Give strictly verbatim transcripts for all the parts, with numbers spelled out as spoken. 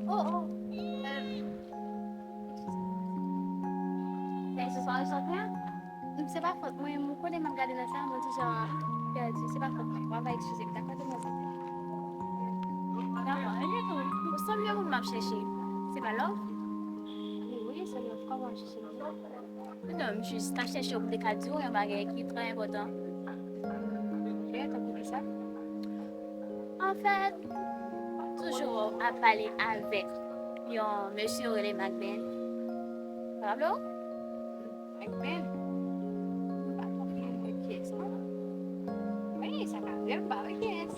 Oh, oh. Euh, men se swa resòti an? Se pa fòt mwen, mwen konnen m ap gade nan sa, mwen toujou pèdi. Se pa fòt mwen. W ap eskize m, dakò, demwazèl? Dakò, ebyen tou, ou sanble moun m ap chèche. Se pa love? Wi, wi, se love. Kòman w chèche love? Non, m jis t ap chèche pou m te ka di w yon bagay ki trè enpòtan. Ok, tankou kisa? Anfèt, toujou ap pale avèk yon mesye yo rele Macben. Sa raple w? Macben? M pa konprann kiyès, non. Wi, sa ka vle, m pa wè kiyès.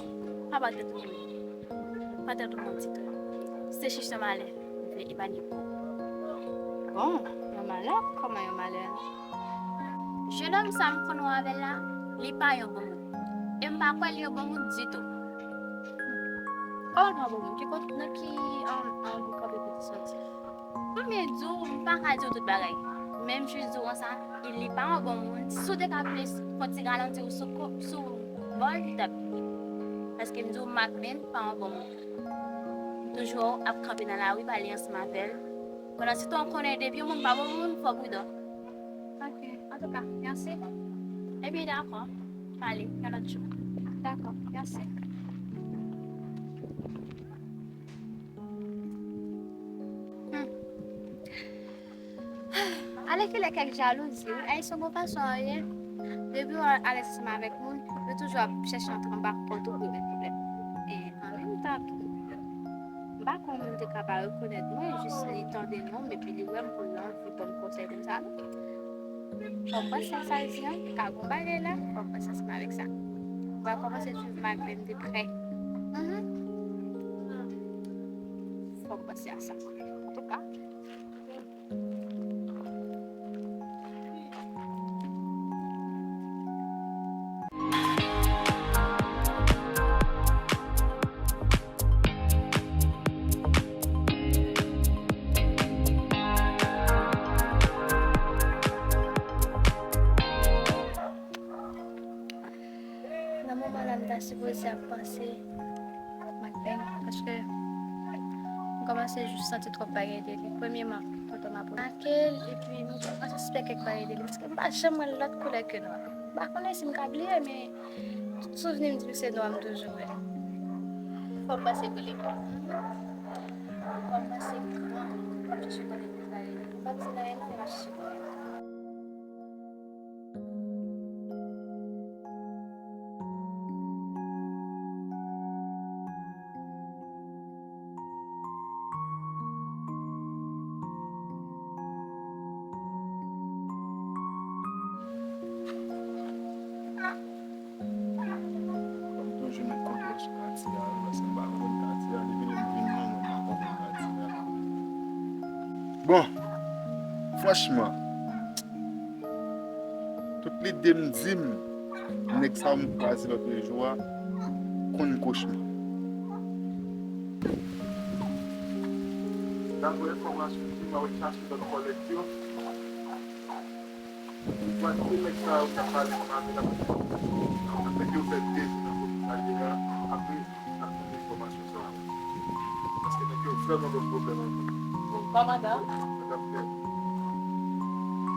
Pa ba tèt ou. Pa tèt ou manti tou. Se chich yon malè. Vle epanye pou. Bon, yon malè? Kòman yon malè? Jenòm sa m konn wè avè l la, li pa yon bon moun. E m pa kwè li yon bon moun ditou. Kòman l pa yon bon moun? Ki kot, nan ki, um, um, kote pou te soti? Premye di w, m pa ka di w tout bagay. Men m jis di w konsa, li pa yon bon moun. Si w te ka plis fè ti ralanti w sou ko-, sou bò l, li t ap pi byen. Paske m di w, Macben pa yon bon moun. Toujou ap kanpe nan lari, pale ansanm avè l. Pandan se tan w konnen depi yon moun pa bon moun, fò w pridan. Ok, antouka, mèsi. Ebyen, dakò. Pale, yon lòt jou. Dakò, mèsi. Hmm. Alèkile kèk jalouzi, wi. Ayisyen gon fason anyen. Depi yo alèz ansanm avèk moun, yo toujou ap chèche antre anba kò tou pou yo gen pwoblèm. E an menm tan tou, m pa kwè yon moun te ka pa rekonèt mwen, jis li tande non m, epi li wè m pou l anvi ban m konsèy konsa, non. Fò m panse sa l di an, ka gon bagay la, fò m panse ansanm avèk sa. M pral kòmanse swiv Macben de prè. Mhm. Fò m panse a sa. Antouka. Nan moman la, m ta sipoze ap panse Macben, paske m kòmanse jis santi twòp bagay de li. Premyeman, tonton m ap remake l, epi m kòmanse sispèk kèk bagay de li, paske m pa janm wè l lòt koulè ke nwa. M pa konnen si m ka bliye, men tout souvni m di m se nwa m toujou wè. Fò m panse pou li. Fò m panse gran, fò m chèche konnen plis bagay de li. M p ap di l anyen non, m ap chèche konnen. Bon, m toujou met kont mwen sou Katia, wi, paske m pa konn Katia, depi lè m vin nan, mwen pa konprann Katia. Bon, franchman, tout lide m di m, nèg sa m kwaze lòt jou a, konn kochma. Dapre enfòmasyon ki m ap chache lòt kòlèg yo, m kwè ke nèg sa yo k ap pale ansanm avè l ap, nèg yo fè de jou nan komisarya a, apre n ap tande enfòmasyon sa yo. Paske nèg yo vrèman ban m pwoblèm anpil. Kòmandan? Madanm Fè.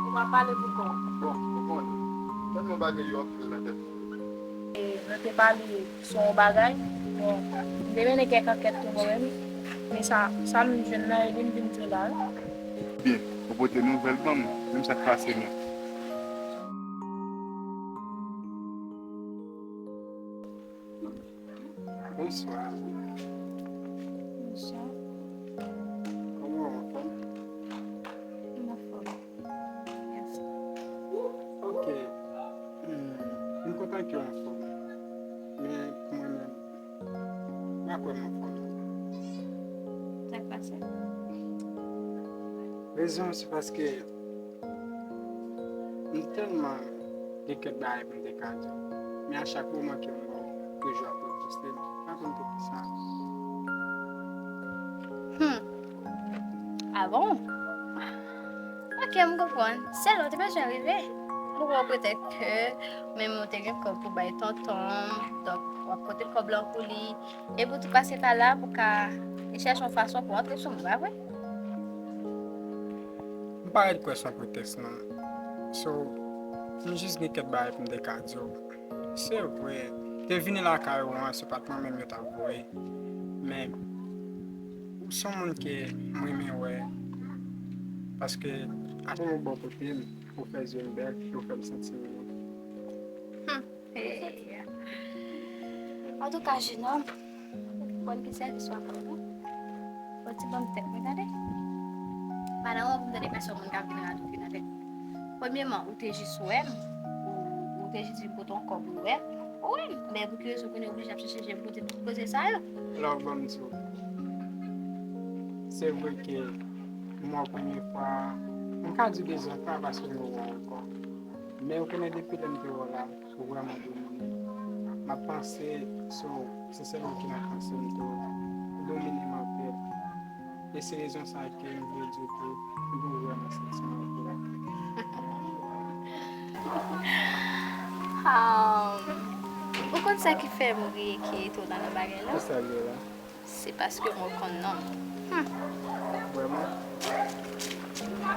Ou pa pale pou kò w. Bon, ou konnen. Tèlman bagay yo anpil nan tèt mwen. E, nou te pale sou yon bagay. Bon, m te mennen kèk ankèt tou mwen menm. Men sa, sa m jwenn nan, e li m vin di w la, wi. Byen, ou pote nouvèl ban m, menm sa k pase nou. Bonswa. Bonswa. Kòman w, anfòm? M anfòm. Mèsi. Ok. Hmm, m kontan ke w anfòm. Men pou mwen menm, m pa kwè m anfòm. Sa k pase? Rezon an se paske m tèlman gen kèk bagay pou m te ka di w. Men a chak moman ke m wè w, toujou ap reposte m. M pa konn poukisa. Hmm. Ah bon? Ok, m konprann. Se lè w te bezwen rive. Ou wè petèt ke menm ou te gen kòb pou bay tonton, donk w ap pote kòb lan pou li. Epi w tou pase pa la pou ka chèche yon fason pou antre sou mwen, pa vre? M pa ret kwè se yon pretèks, non. So, m jis gen kèk bagay pou m te ka di w. Se vre, te vini lakay ou an, se pa t mwen menm yo t ap voye. Men, ou se yon moun ke m renmen wè. Paske, a pou yon bò kote m, ou fè zye m bèl, ou fè m santi m byen. Hey. Antouka, jenòm, ou konn ki sèvis w ap rann mwen? Bon, ti ban m tèt mwen, tande. Pa nan moman pou m tande pèsòn moun k ap vin radote nan tèt mwen. Premyeman, ou te jis wè m, ou, ou te jis vin pote yon kòb ou wè m, ou wè m. Men pou ki rezon kounye a w oblije ap chèche je m pote tout koze sa yo? Love, ban m di w. Se vre ke m wè w premye fwa, m ka di dezyen fwa paske m wè w ankò. Men ou konnen depi lè m te wè w la, ou vrèman domine. M ap panse sou, se sèl ou ki nan panse m tou. Ou domine m anpil. E se rezon sa ke m vle di w ke m gen vrèman santiman pou ou. Um, ou konn sa ki fè m ri ki etone nan bagay la? Kisa l ye la? Se paske mwen konn non m. Hmm. Vrèman?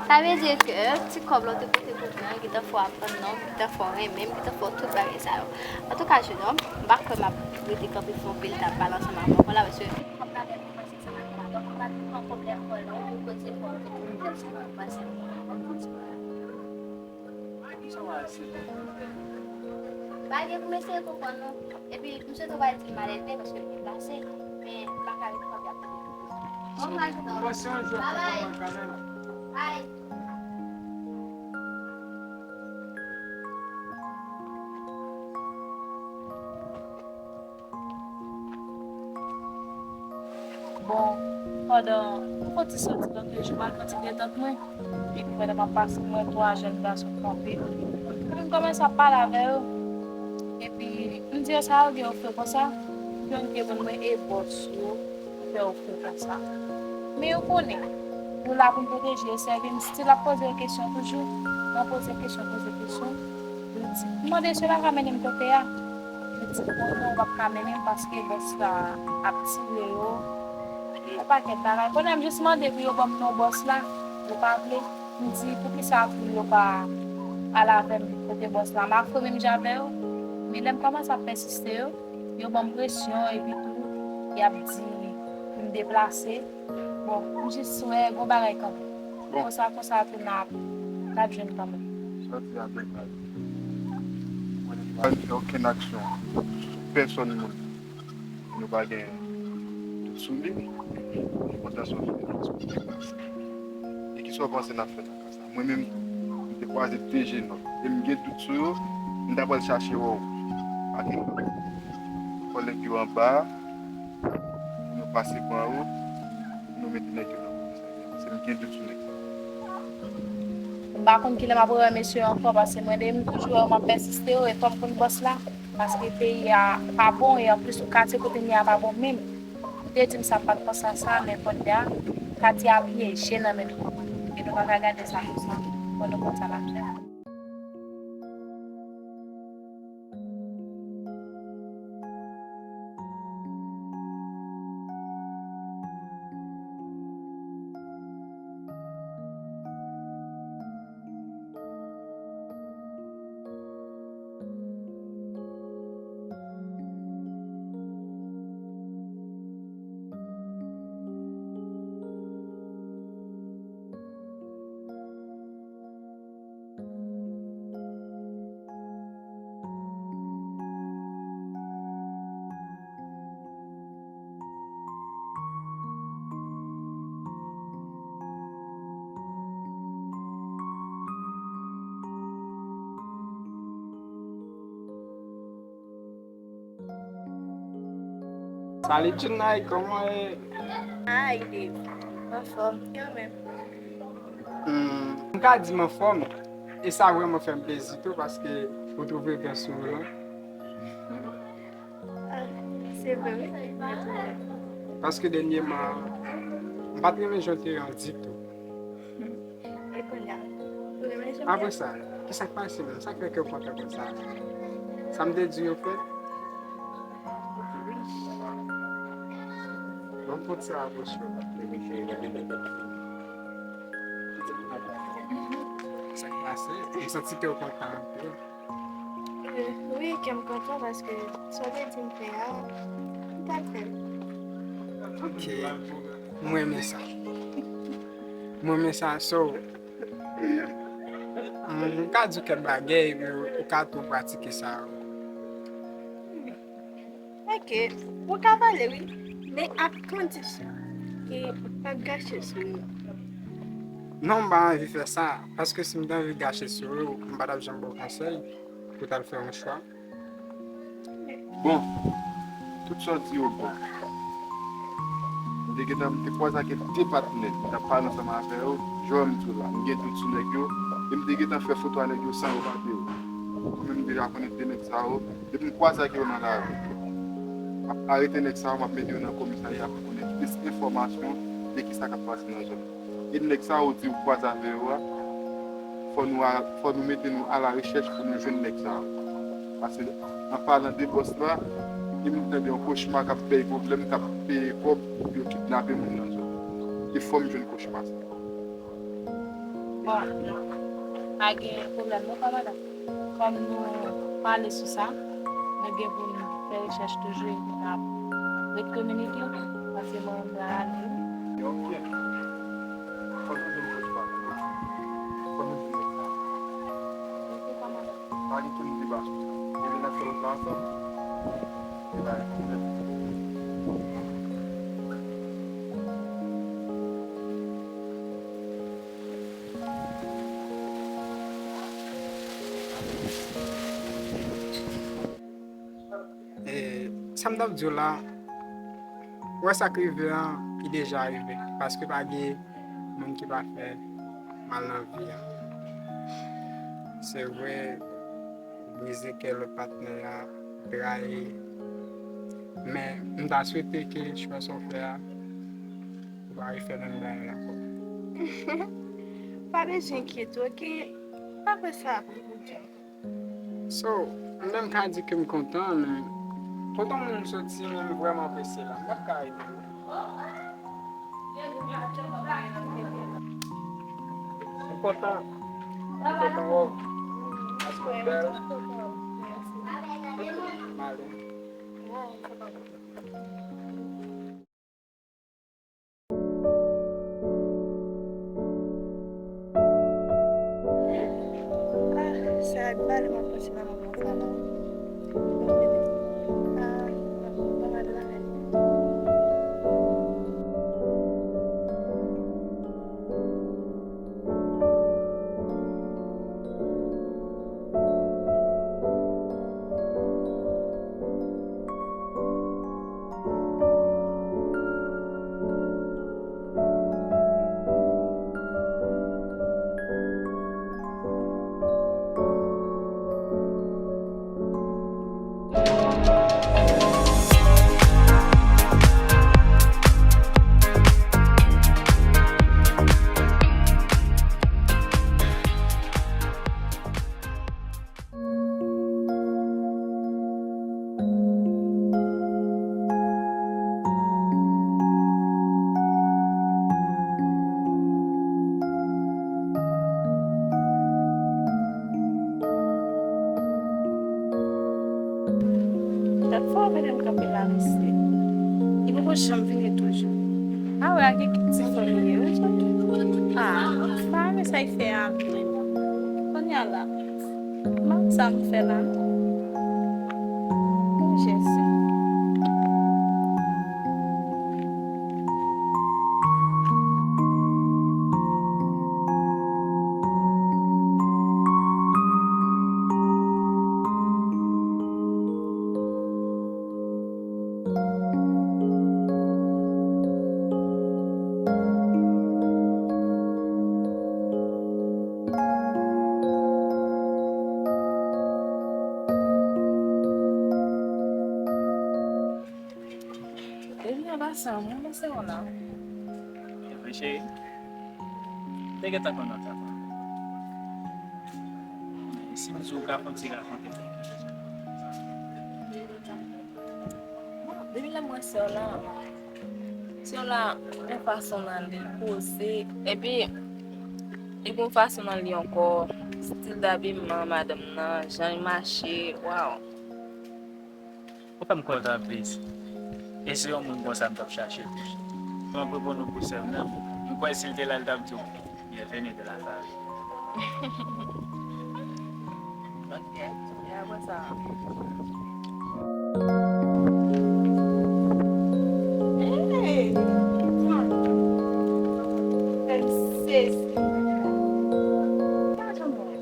Sa vle di ke ti kòb la w te pote pou mwen an, gentan fè w aprann non m, gentan fè w renmen m, gentan fè w tout bagay sa yo. Antouka, jenòm, m pa kwè m ap rete kanpe fè yon pil tap pale ansanm avè w konsa, paske kòb la menm, mwen panse sa pa gen ladan. Ou pa t pran pwoblèm kò w la, ou vin koze kò w, ou vin koze kò w, ou pase. Pa gen pou m eseye konprann non. Epi, m swete w pa di m malelve paske m deplase, men m pa ka ret kote ap pale. Bon, m al nan. Bon, se yon jwèt pou mwen kanmenm. Bye. Bon, pandan m fè yon ti sòti lòt jou, m al pran ti detant mwen. Epi pandan m ap pase, m wè twa jèn gason kanpe. Epi m kòmanse ap pale avè yo. Epi m di yo sa yo gen ofri konsa. Youn te reponn mwen e bòs yo ki fè ofri konsa. Men yo konnen, nou la pou n pwoteje e sèvi. M still ap poze yo kesyon toujou. Mwen poze kesyon, poze kesyon. Yo di, m mande si yo pa ka mennen m kote a. Yo di, o non, yo p ap ka mennen m paske bòs la ap tire yo. Yon pakèt bagay. Kounye a, m jis mande pou yo ban m non bòs la. Yo pa vle. M di, poukisa pou yo pa al avè m kote bòs la? M afwe menm jan avè yo. Men lè m kòmanse ap pèsiste yo, yo ban m presyon epi tou, y ap di pou m deplase. Bon, m jis wè gon bagay kanpe. Bon. Konsa, konsa tou n ap, n ap jwenn kanmenm. Sa w di a byen klè. Mwen, nou pa fè okenn aksyon sou pèsòn moun. Nou pa gen dout sou li. Kontan sou li. E kisa w panse n ap fè nan ka sa? Mwen menm, m te kwaze de jenòm. E m gen dout sou yo, m ta pral chache wè w. Ak kòlèg yo anba a, nou pase pran yo, nou mete nèg yo nan komisarya. Paske m gen dout sou nèg sa yo. M pa konn kilè m ap rewè mesye yo ankò, paske mwen de m toujou wè yo, m ap pèsiste yo, e fò m konn bòs la, paske peyi a pa bon, e anplis, katye kote m ye a pa bon menm. Ou te di m sa pa t konsa sa, men kounye a, katye a pyeje nan men nou. E nou pa ka gade sa konsa. Fò nou konn sa n ap fè. Salut Junai, kòman w ye? Hi Dave, m anfòm, e ou menm? Hmm, m ka di m anfòm, e sa vrèman fè m plezi tou paske ou twouve byen souriyan. Ah, se vre, wi. Paske dènyèman, m pa t renmen jan w te ye an ditou. E kounye a, ou renmen jan m ye? Apre sa, kisa k pase menm? Sa k fè ke w kontan konsa? Sa m te di w yo fèt? Wi. Kòman w santi w apre show la? Sa k pase? M santi ke w kontan anpil. Euh, wi, kè m kontan paske sa w te di m fè a, m t ap fè l. Ok. Mwen renmen sa. Mwen renmen sa. So, m ka di w kèk bagay, epi ou ka tou pratike sa. Ok, ou ka pale wi, men ak kondisyon ke ou p ap gache sou yo. Non, m pa anvi fè sa, paske si m te anvi gache sou yo, m pa t ap janm ba w konsèy pou w t al fè yon chwa. Bon, tout sa w di yo bon. M te gentan, m te kwaze ak de patnè, m t ap pale ansanm avè yo, jan m di w la, m gen dout sou nèg yo, e m te gentan fè foto a nèg yo san yo pa te wè. Ou menm m deja konnen de nèg sa yo, depi m kwaze ak yo nan lari, m ap arete nèg sa yo, m ap mete yo nan komisarya pou konnen plis enfòmasyon de kisa k ap pase nan zòn nan. E nèg sa yo di ou kwaze avè yo a, fò nou a, fò nou mete nou alarechèch pou nou jwenn nèg sa yo. Paske an palan de bòs la, e m tande yon kochma k ap bay pwoblèm, k ap peye kòb pou yo kidnape moun nan zòn nan. E fò m jwenn kochma sa. Bon, pa gen pwoblèm non, kòmandan. Kòm nou pale sou sa, nou gen pou n fè rechèch toujou epi n ap ret kominike, paske mwen menm m pral ale wi. Ok. Fò nou jwenn kochma sa. Fò nou jwenn kochma sa. Ok, kòmandan. Pa gen okenn deba sou sa. Epi n ap fè wout la ansanm. Epi n ap fè wout la ansanm. E, sa m t ap di w la, ou wè sa k rive an, li deja rive. Paske pa gen moun ki pa fè mal nan vi a. Se vre, ou brize kè lòt patnè a, ou trayi. Men, m ta swete ke chwa sa w fè a, ou pa refè menm bagay la ankò. Pa bezwen enkyete, ok? Pa fè sa pou ou. So, m menm ka di ke m kontan, men kote yon moun soti, men m vrèman prese la. M p ap ka rete. M kontan. M kontan wè w. Paske w bèl. M ale. Ah, sa a bale m ap panse maman mwen fè non. Ah, maman dwale. Dat fò w mete m kanpe la, mesye. Li poko janm vini toujou. A wè, a gen kèk ti fanmi ye, wi, tonton. A, m pa renmen sa y fè a menm. Kounye a la, m pa konn sa m fè la non. O Jezi. Depi nan pase an, mwen panse w la. Evre cheri, te gentan konn nan travay. Si m di w ka fè yon ti rakonte. Bon, depi lè mwen sè w la, Sè w la, yon fason nan li poze, epi li gon fason nan li ankò, stil dabiman madanm nan, jan l mache, waw. Ou fè m kontan plis. E se yon moun konsa m t ap chache tou. Mwen pran pou nou pou sè m nan. M kwè si l te la, l t ap di w, bienvenue dans la famille. Ok, e apre sa. Hey! Fè m sezi. Sa janm wè?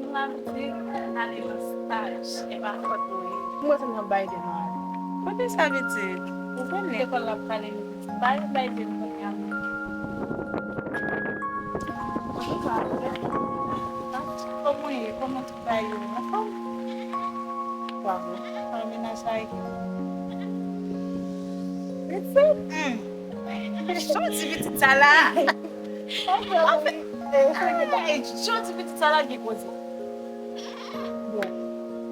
Nou abitye ale nan staj, e pa fòt nou ye. Mwen se nan Biden mwen ale. Kote sa vle di? Ou konnen lekòl la pral li pitit. Biden, Biden kounye a. Antouka, kòman w ye? Kòman tout bagay yo? Anfòm? Bravo. Kòman menaj la ye? Pitit? Jan w di pitit sa la. Anfèt, jan w di pitit sa la gen koze. Bon.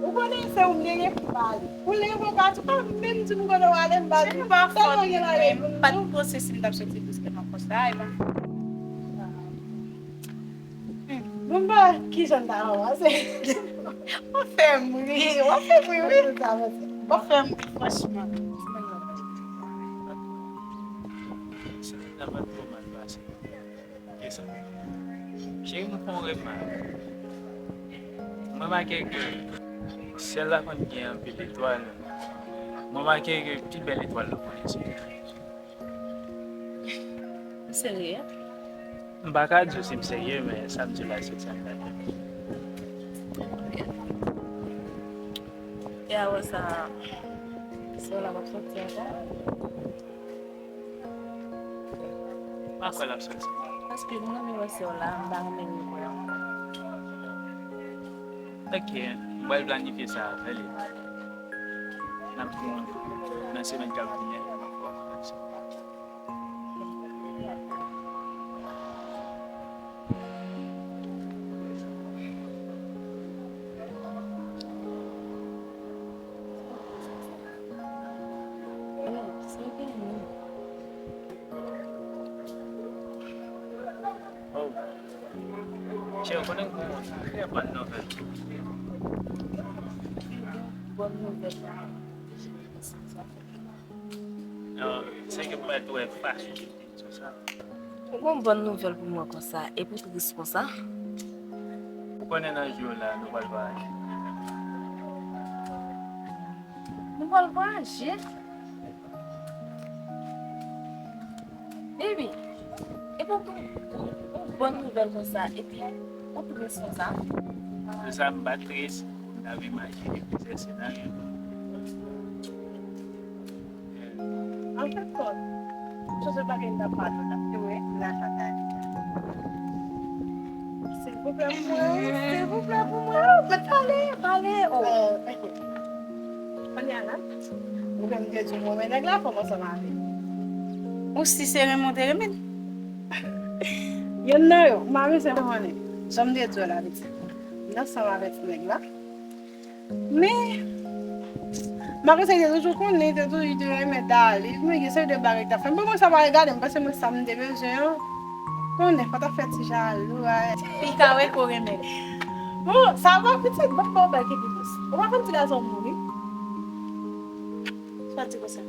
Ou konnen se ou m genyen pou m pale. Ou leve w pa tou pa menm di m kote w ale m pa di. Se pa fòt mwen, m pa t panse si m t ap soti bruskeman konsa, e pa. Bon, ba, kijan n ta ranmase? W ap fè m ri, w ap fè m ri, wi. W ap fè m ri, franchman. Semèn nan pa t twò mal pase. Kisa? Cheri, mwen fè yon remak. Mwen remake ke syèl la konn gen anpil etwal. Mwen remake ke pi bèl etwal la konn egziste. Ou serye? M pa ka di w si m serye, men sa m di w la, se sa m ta di. E apre sa, sè w la p ap soti ankò? M pa kwè l ap soti. Paske m renmen wè sè w la, m pa renmen li wè ankò. Ok, m pral planifye sa avè li. N ap di w nan semèn k ap vini an. Oh. Chè, ou konnen m gon trè bòn nouvèl. Bòn nouvèl. Non, se ke m pa tou wè fason ki te di sa. Ou gon bòn nouvèl pou mwen konsa, epi w tris konsa? Ou konnen nan jou yo la, nou pral vwayaje. Nou pral vwayaje? Baby, epi w gon bòn nouvèl konsa, epi ou tris konsa? Se sa m pa tris, m t ap imajine plizyè senaryo. Anfèt, Paul, m sonje bagay m t ap pale w la, te wè, m la sa ta di. Silvouplè pou mwen, wi, silvouplè pou mwen, wi, mwen pale, pale, oh. Kounye a la, ou menm te di w renmen nèg la, fò m ansanm avè l. Ou si se renmen w te renmen l? Youn nan yo, m pa bezwen konnen. Jan m te di w la, pitit. M ansanm avè ti nèg la. Men, malgre sa, li te toujou konnen, li te toujou, li te renmen Dali. Men gen seri de bagay li t ap fè. Men bon, sa pa regade m, paske mwen sa m te bezwen an. Konnen, fò w ta fè ti jalou, ay. Li ka wè ke w renmen l. Bon, sa va pitit, ban m ba w bèl ki pi dous. Ou pa konn ti gason mouri? Sa di konsa.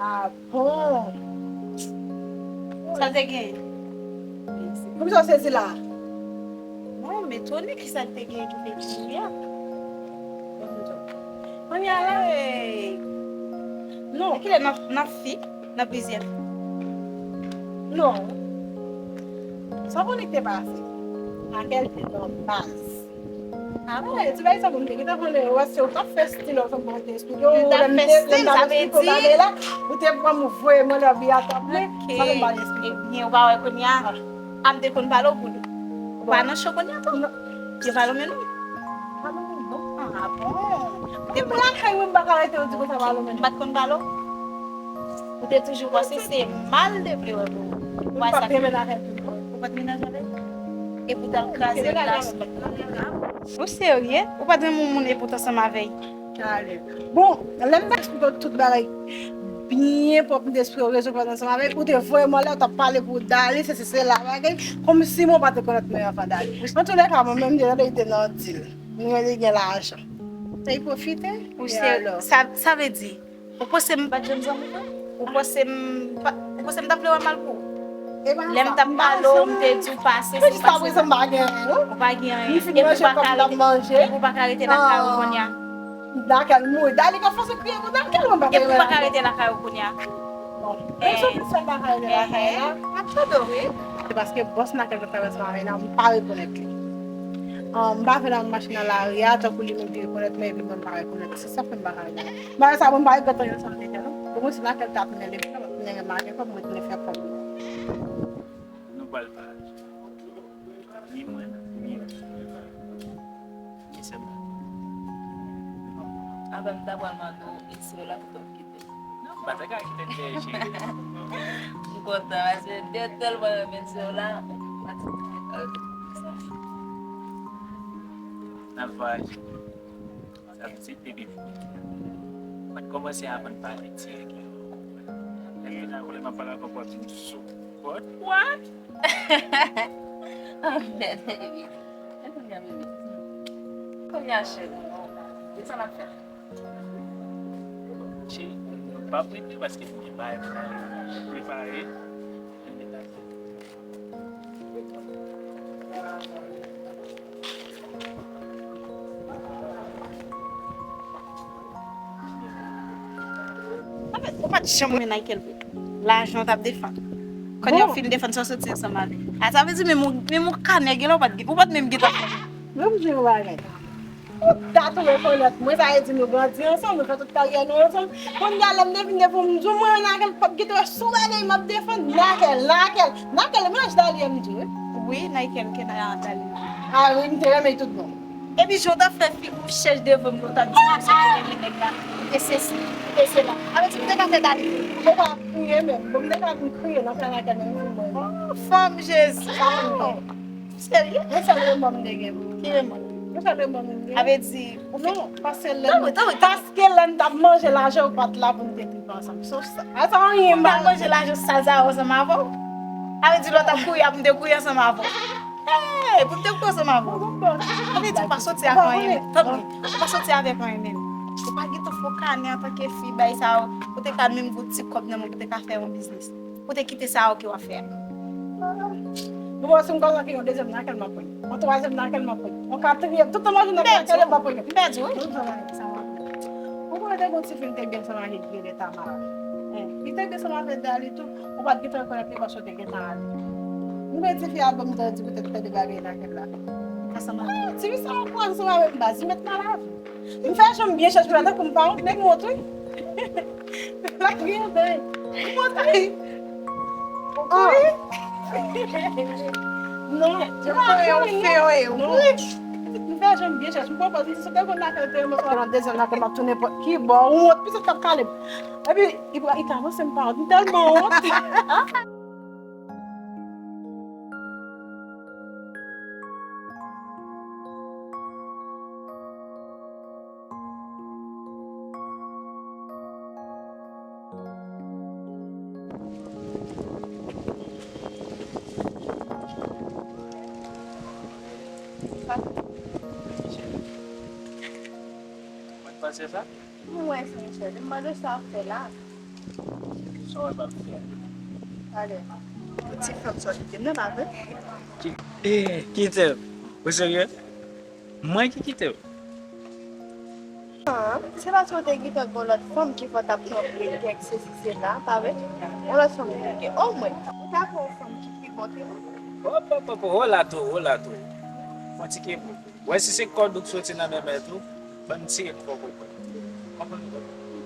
Ah bon? Sa l te genyen? Poukisa w sezi la? Non, m etone kisa l te genyen ki te di a. Kounye a la, non. Kilè n ap, n ap fi, n ap plizyè fi? Non. Sa w konnen ki te pase? Akèl te nan baz. Ah bon? Ti bagay sa pou m te gentan konnen, ou wè se ou t ap fè stil, ou t ap fè stil, ou lè m te, lè m t ap esplike w bagay la, ou te pran m voye mwen lè bi a t ap mwen, sa fè m pa esplike. Ebyen, ou pa wè kounye a, a m te konn pale w pou li. Ou pa nan cho kounye a tou? Yo pa lonmen non. Ah bon? Depi lakay mwen m pa ka rete, ou di konsa pa lonmen non. M pa t konn pale w? Ou te toujou panse se mal te vle wè pou ou. Ou pa t menaj avè l? Epoutan l kraze l la. Ou serye? Ou pa t renmen yon moun epoutan ansanm avè l? Bon, lè m ta esplike w tout bagay byen Nenpòt moun te espere w rezon kòz ansanm avè l, ou te voye m anlè, ou t ap pale pou Dali, sesi sela, bagay, kòmsi mwen pa te konèt mwen anvan Dali. Antoulèka, mwen menm, m te tande li te nan dil. Mwen li gen lajan. Sa li pwofite? Ou se, sa, sa vle di, ou panse m pa t janm zanmi w? Ou panse m pa, ou panse m t ap vle wè mal pou ou? Lè m t ap pale w, m te di w pase, se paske ou pa gen anyen. Epi ou pa ka rete, epi ou pa ka rete lakay ou kounye a. Dakèl mouri. Dali ka fòse kriye pou Dakèl, mwen pa ka rete lakay ou kounye a. Bon, men sou ki fè m pa ka rete lakay la? M ap tande w, wi. Se paske bòs Dakèl k ap travay ansanm avè l la, m pa rekonèt li. Ah, m pa vle l ap mache nan lari a, tankou li menm ki rekonèt mwen, epi mwen m pa rekonèt li. Se sa k fè m pa ka rete la. Bagay sa, mwen m pa regrèt anyen sa m te fè, non. Omwen si Dakèl ta tounen leve, ta tounen remake kòb, mwen tounen fè kòb. Nou pral pa. Ni mwen, ni ou. Ni sèlman. Apre m ta pral mande w, e sè w la pou t ap kite. Non, m pa ta ka kite l dèyè, cheri. M kontan, paske m te tèlman renmen sè w la. M pa ta ka kite l. N ap vwayaje. Sa vle di, baby, mwen kòmanse aprann pale ti regilye. Lè m vin avè w, lè m ap pale avè w, w ap di m sou pòt. What? Anfèt, baby. E kounye a, baby. Kounye a, cheri. Ki sa n ap fè? Cheri, nou p ap rete paske nou gen bagay pou n al prepare. Anfèt, ou pa t janm renmen Nickel vre. Lajan w t ap defann. Kounye a w fin defann sa w soti ansanm avè l. A, sa vle di menm yon, menm yon kanè gen lè ou pa t gen, ou pa t menm gentan fè. Bon, m di yon bagay. Tout dat ou rekonèt mwen, sa vle di nou grandi ansanm, nou fè tout karyè nou ansanm. Kounye a, lè m te vin devan w, m di w, mwen, Nickel p ap gentan wè sou bagay m ap defann. Nickel, Nickel, Nickel, e mennaj Dali a m di w, wi. Wi, Nickel, ke nan Dali. A wi, m te renmen l tout bon. Epi jan w t ap fè figi w chèch devan m, lè w t ap di m se te renmen nèg la, ou te sesi, ou te sela. Sa vle di m te ka fè Dali. Ou pa kriye menm. Bon, m te ka vin kriye nan fè Nickel menm pou mwen. Oh, fanm Jezi. Sa m fè. Serye? Yon sèl remò m te gen pou ou. Ki remò? Yon sèl remò m te gen. Sa vle di, ou fè. Non, paske lè n, paske lè n t ap manje lajan, ou pa t la pou n te tripe ansanm. Sof sa. A sa, anyen m pa. Ou t al manje lajan sal sa yo ansanm avè w? Sa vle di, lè w t ap kouri a, pou n te kouri ansanm avè w? Hey, pou n te kouri ansanm avè w? Sa vle di, ou pa soti avè anyen menm. Tann mwen. Ou pa soti avèk anyen menm. Ou pa gentan fè w kanè antanke fi, bay sa yo. Ou te ka menm gon ti kòb nan men w, ou te ka fè yon biznis. Ou te kite sa yo ke w ap fè a. Ou wè si m konn antre yon dezyèm nan, kèl m ap pran? Yon twazyèm nan, kèl m ap pran? Yon katriyèm? Tout tan mwen jwenn nan kèl m ap pran? M pèdi w, wi. Ou konnen te gon ti fi m te gen ansanm avè l ki rele Tamara. Li te gen ansanm avè Dali tou. Ou pa t gentan rekonèt li paske w te gentan ale. M konnen ti fi a ban m tan di poutèt tande bagay nan kèl la. Ansanm avè l. Ti fi sa ankouraje ansanm avè m baz. Li met nan lavi. M fè jan m byen chèche la tankou m pa wont, nèg m wont wi. Lak byen bèl. M wont wi. Oh. Non, m pa wont, non. M fè jan m byen chèche. M konprann si se te konn lakay te renmen sa nan dezyèm lakay m ap tounen nenpòt ki bò. M wont pitit k ap kale m. Epi li ta avanse m pa wont. M tèlman wont. Mwen pase sa? Mwen wè se Michel. M mande sa w ap fè la. Sa w ap fè? Talè. Ti fanm sa w kite m nan, pa vre? Ki, eh, kite m? Ou serye? Mwen ki kite w? Ah, se paske w te gentan gen yon lòt fanm ki fè w t ap tanpe kèk sesi sela, pa vre? Yon lòt fanm ki te, omwen, ou ta pran yon fanm ki pi bon ke mwen. Hop, hop, hop, hop, hola tou, hola tou. Fon ti ke mwen. Wè si se kòd ou k soti nan men mèt ou, ban m tire l fò pou mwen. Konprann ou?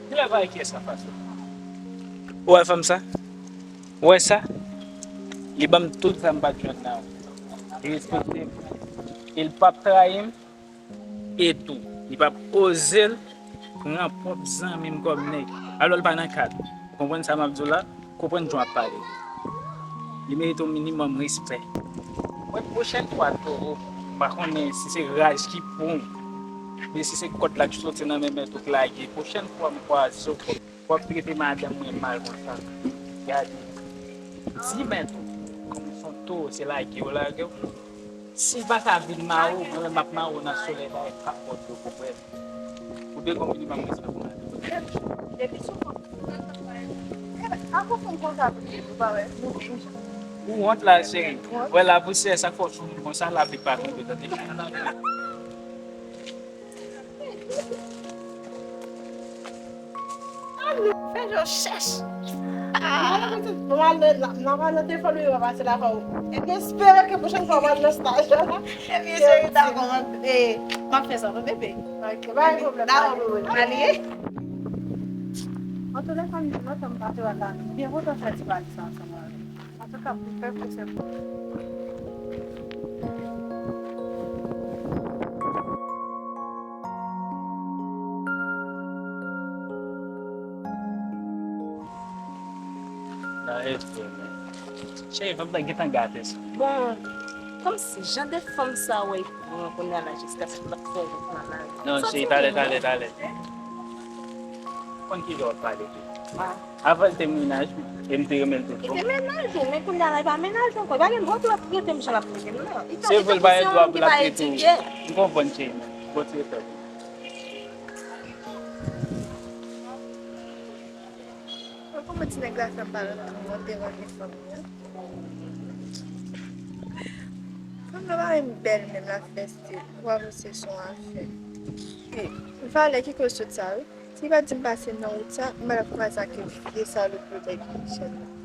Kilè pa kiyès anfas ou? Ou wè fanm sa? Ou wè sa? Li ban m tout sa m pa t jwenn nan ou. Li respekte m. E l p ap trayi m. E tou, li p ap oze l pran pwòp zanmi m kòm nèg. Alò l pa nan kad. Ou konprann sa m ap di w la? Konprann jan w ap pale. Li merite yon minimòm respè. Mwen, pwochèn fwa, Toro, m pa konnen si se raj ki pran w, men si se kòd la ki soti nan men mèt ou k lage, pwochèn fwa m kwaze w, W ap trete madanm mwen mal konsa. Gade. Di men tou. Kòm se yon towo, se lage yo lage w. Si l pa ka vin mare w, mwen menm m ap mare w nan solèy la, e pa pòt yo pou wè. Ou dwe gon minimòm respè pou madanm. Depi sou kont. Akoz w fè m konsa pou li, ou pa wè? Ou wont la, cheri. Wè, lapousye, sa k fè w sou moun konsa, lapli pa tonbe, tande? Fè jan w chèch. Ah. Bon, al nan, nan, nan, nan telefòn ou, yo va pase la fò. E m espere ke pwochèn fwa w al nan staj la. Ebyen, cheri, dakò, m ap, eh, m ap fè sa, wi, bebe. Ok, pa gen pwoblèm. Dakò, bebe. Alye. Antoulèka, m di lontan m pa te wè l la. M byen kontan fè ti pale sa ansanm avè w. Antouka, pou fè pwosè pou Nan respè, men. Cheri, fanm nan gentan gate sa. Bon, kòmsi jan de fanm sa wè, bon, kounye a la jiskaske l ap fè wout nan lari. Non, cheri, talè, talè, talè. Konn kijan w ap pale tou. Ah. Avan l te mennaj mwen, e m te renmen l tout bon. Li te mennaj ou, men kounye a la, li pa mennaj ou ankò. Li pa gen dwa pou l ap trete m jan l ap trete m nan. Se vre, l pa gen dwa pou l ap trete w. M konprann, cheri, men. Bon, se fè. Mwen konprann ti nèg la fè m pa renmen mwen deranje fanm nan. Fanm nan pa menm bèl menm, l ap fè stil. Ou pa wè se son afè. E valè ki kote sot sa wi. Si li pa t di m pase nan wout sa, m pa t ap kwaze ak vye salopri nèg Michel la.